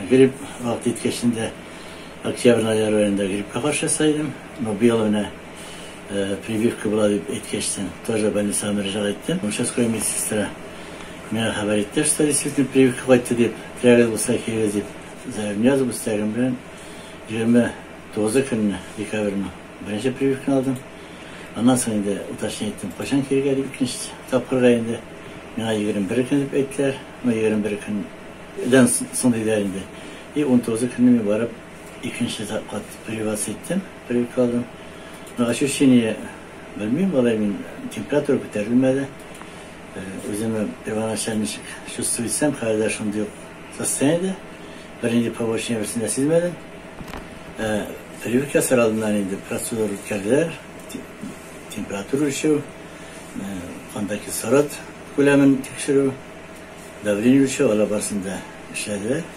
Грипп вакыты җиткәч инде октябрь, ноябрь аенда гриппка каршы ясый идем. Но быел менә прививка була дип әйткәчтен, тоже больницага мөрәҗәгать иттем. Участковый медсестра миңа хәбәр итте, что действительно прививка кайтты дип, теләгегез булса килегез дип заявление язып, үз теләгем белән 29 көнне декабрьнең беренче прививканы алдым. Аннан соң инде уточнить иттем, кайчан килергә дип икенче тапкырга инде. Миңа 21 көн дип әйттеләр. Ну, 21 көннән соң диделәр инде. И 19 көнне мин барып икенче кат прививаться иттем, прививка алдым. Но ощущение белмим, алай мин температура күтәрелмәде. Үземне первоначально ничек чувствовать итсәм, хәзер дә шундый ук состояниедә. Бернинди побочный берсен дә сизмәдем. Прививка ясар алдыннан инде процедура үткәрделәр. Температура үлчәү, канда кислород күләмен тикшерү, давление үлчәү, алар барысын да эшләделәр.